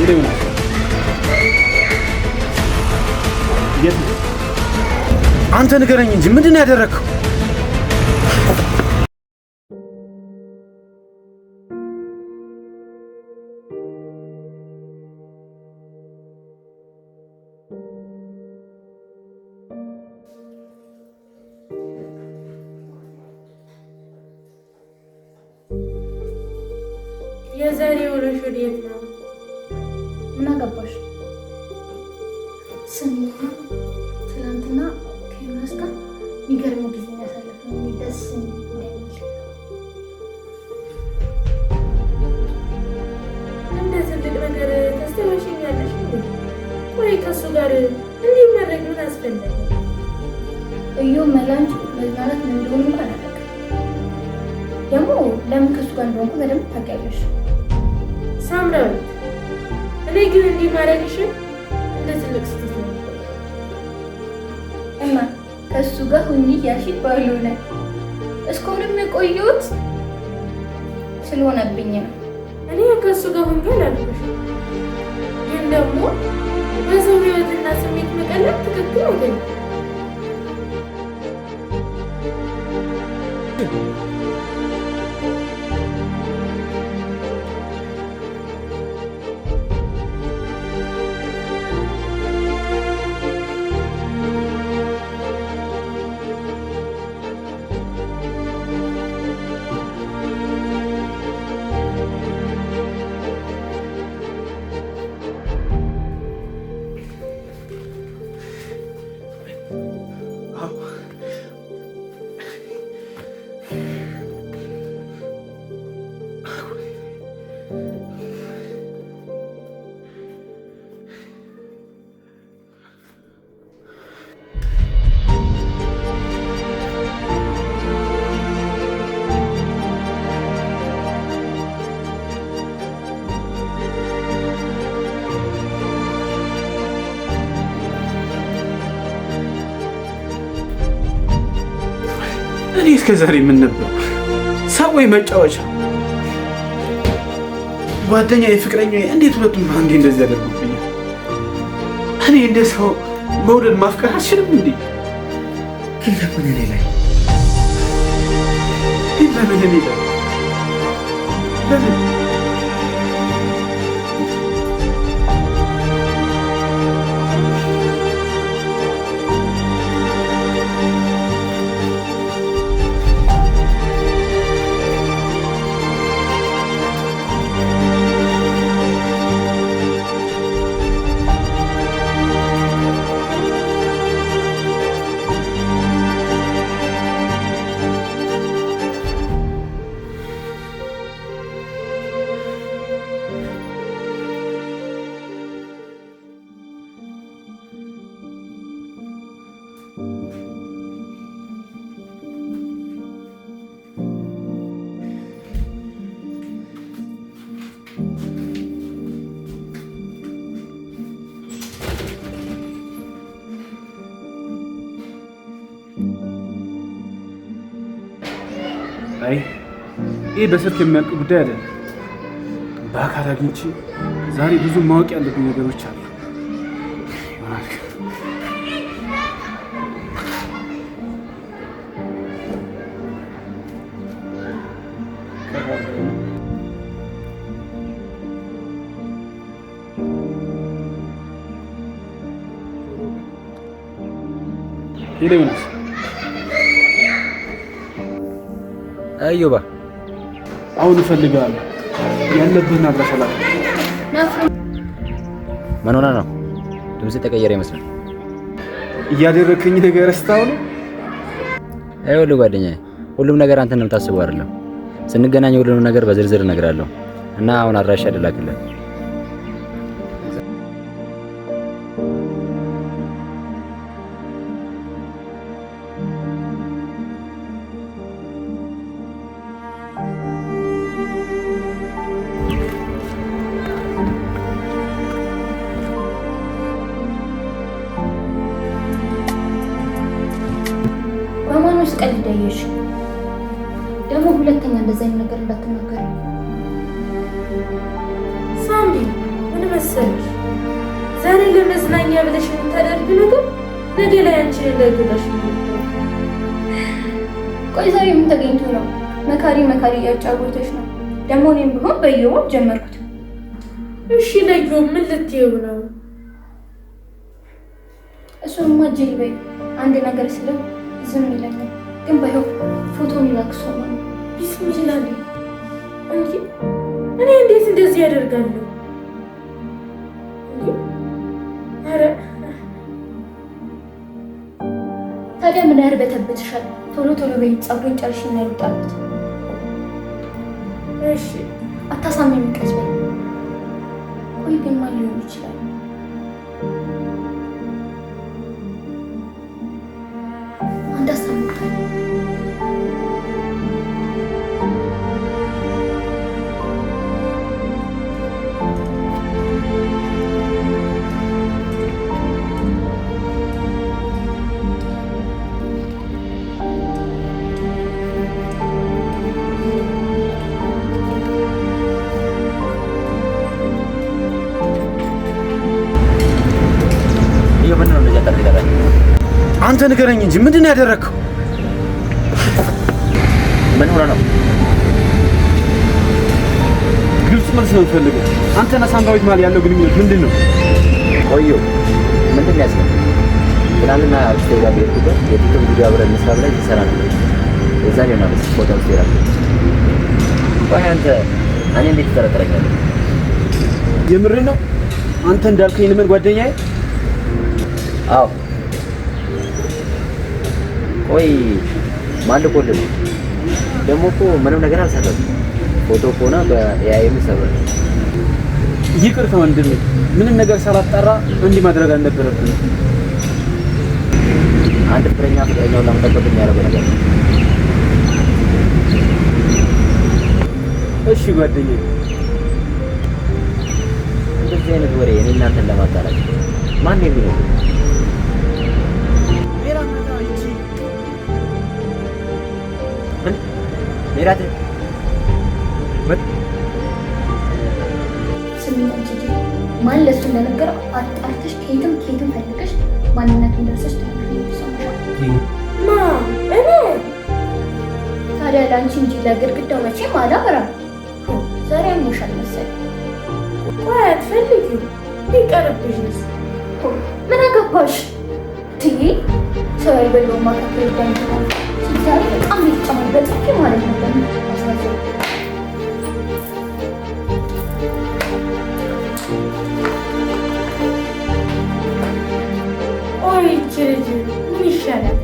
Hello፣ የት ነው? አንተ ንገረኝ እንጂ ምንድን ነው ያደረግከው? የዛሬ ውሎሽ ወዴት ነው? ምን አገባሽ? ስሚና፣ ትናንትና ከዮናስ ጋር የሚገርም ጊዜ ያሳለፍነው ደስ እንደሚል። እንደ ትልቅ ነገር ታስታውሽኛለሽ እንዴ? ቆይ ከእሱ ጋር እንዲህ ማድረግ ምን አስፈለገ? እዩ መላንች መዝናናት ምን እንደሆነ እንኳን አላውቅም። ደግሞ ለምን ከእሱ ጋር እንደሆንኩ በደንብ ታውቂያለሽ። ሳምራዊት፣ እኔ ግን እንዲህ ማድረግሽን እንደ ትልቅ ስህተት ነው። እና ከእሱ ጋር ሁኚ ያልሽኝ ባልሆነ እስካሁንም የቆየሁት ስለሆነብኝ ነው። እኔ ከእሱ ጋር ሁኜ አላልኩሽም፣ ግን ደግሞ በሰው ህይወትና ስሜት መቀለድ ትክክል አይደለም። እኔ እስከ ዛሬ ምን ነበር? ሰው ወይ መጫወቻ፣ ጓደኛ፣ የፍቅረኛ፣ እንዴት ሁለቱም በአንዴ እንደዚህ ያደርጉብኛል? እኔ እንደ ሰው መውደድ ማፍቀር አልችልም እንዴ? ግን ለምን እኔ ላይ፣ ግን ለምን እኔ ላይ፣ ለምን? አይ፣ ይህ በስልክ የሚያልቅ ጉዳይ አይደለም። በአካል አግኝቼ ዛሬ ብዙ ማወቅ ያለብኝ ነገሮች አሉ። ይሆናል። Hello ዮናስ። እዮባ። አሁን እፈልግሃለሁ። ያለብህን አድራሻ ላክ። ምን ሆነህ ነው? ድምጽ የተቀየረ ይመስላል። እያደረግከኝ ነገር ረስታው ነው? ይኸውልህ ጓደኛዬ፣ ሁሉም ነገር አንተ እንደምታስበው አይደለም። ስንገናኝ ሁሉንም ነገር በዝርዝር እነግርሃለሁ እና አሁን አድራሻ ልላክልህ። በማነው ስቀልድ ያየሽ? ደግሞ ሁለተኛ እንደዚህ አይነት ነገር እንዳትናገሪ። ሳምሪ፣ ምን መሰለሽ፣ ዛሬ ለመዝናኛ ብለሽ የምታደርጊው ነገር ነገ ላይ አንቺን እንዳይጎዳሽ ነው። ቆይ ዛሬ ምን ተገኝቶ ነው? መካሪ መካሪ እያጫወተሽ ነው። ደግሞ እኔም ቢሆን በየወሩ ጀመርኩት። እሺ ለዮ ምን ልትይው ነው? እሱንማ ጅል በይ። አንድ ነገር ስለው ዝም ይለኛል። ግን ባይሆን ፎቶን ይላክሶ ማለት ቢስሚላ እንጂ እኔ እንዴት እንደዚህ ያደርጋለሁ? እንዴ ኧረ ታዲያ ምን ያርበተብትሻል? ቶሎ ቶሎ በይ፣ ፀጉሬን ጨርሼ እና ልውጣበት። እሺ አታሳምኚኝ፣ ቀስ በይ። ቆይ ግን ማን ሊሆን ይችላል? አንድ ሀሳብ መጣልኝ። እዩ ምንድን ነው እንደዚህ አጣርተህ የጠራኸኝ? አንተ ንገረኝ እንጂ ምንድን ነው ያደረግከው? ምን ሆነህ ነው? ግልጽ መልስ ነው የምፈልገው። አንተና ሳምራዊት መሀል ያለው ግንኙነት ምንድን ነው? ቆዩ ምንድን ነው ያዝነው? ትናንትና አክስቴ ጋር በሄድኩበት የቲክቶክ ቪዲዮ አብረን እንስራ ብላኝ ሲሰራ ነበር። የዛን ይሆናል ፎቶ ውስጥ የላኩት። ቆይ አንተ እኔ እንዴት ትጠረጥረኛለህ? የምርህን ነው? አንተ እንዳልከኝ ልመን ጓደኛዬ? አዎ። ቆይ ማን ልኮልህ ነው? ደግሞ እኮ ምንም ነገር አልሰራም። ፎቶ ከሆነ በ AI ይሰራል። ይቅርታ ወንድሜ፣ ምንም ነገር ሳላጣራ እንዲህ ማድረግ አልነበረብንም። አንድ ፍቅረኛ ፍቅረኛውን ለመጠበቅ የሚያደርገው ነገር ነው። እሺ ጓደኛዬ፣ እንደዚህ አይነት ወሬ እኔ እናንተን ለማጣላት ማን ነው የሚለው? ምን ሜራት ምን ስሚኝ አንቺ ጅል፣ ማን ለእሱ እንደነገረው አጣርተሽ ከየትም ከየትም ፈልገሽ ማንነቱን ደርሰሽ ትነግሪኛለሽ። ሰማሽ? ማ እኔ ታዲያ ለአንቺ እንጂ ለግድግዳው መቼም አላወራም። ዛሬ አሞሻል መሰለኝ። ቆይ አትፈልጊው ቢቀርብሽስ? ምን አገባሽ ትዬ ሰው ያልበላው ማካከል ይዳኝታል። ዛሬ በጣም የተጨማሪ በጥፊ ማለት ነበር። አሳዘኝ። ቆይ ይቺ ልጅ ምን ይሻላል?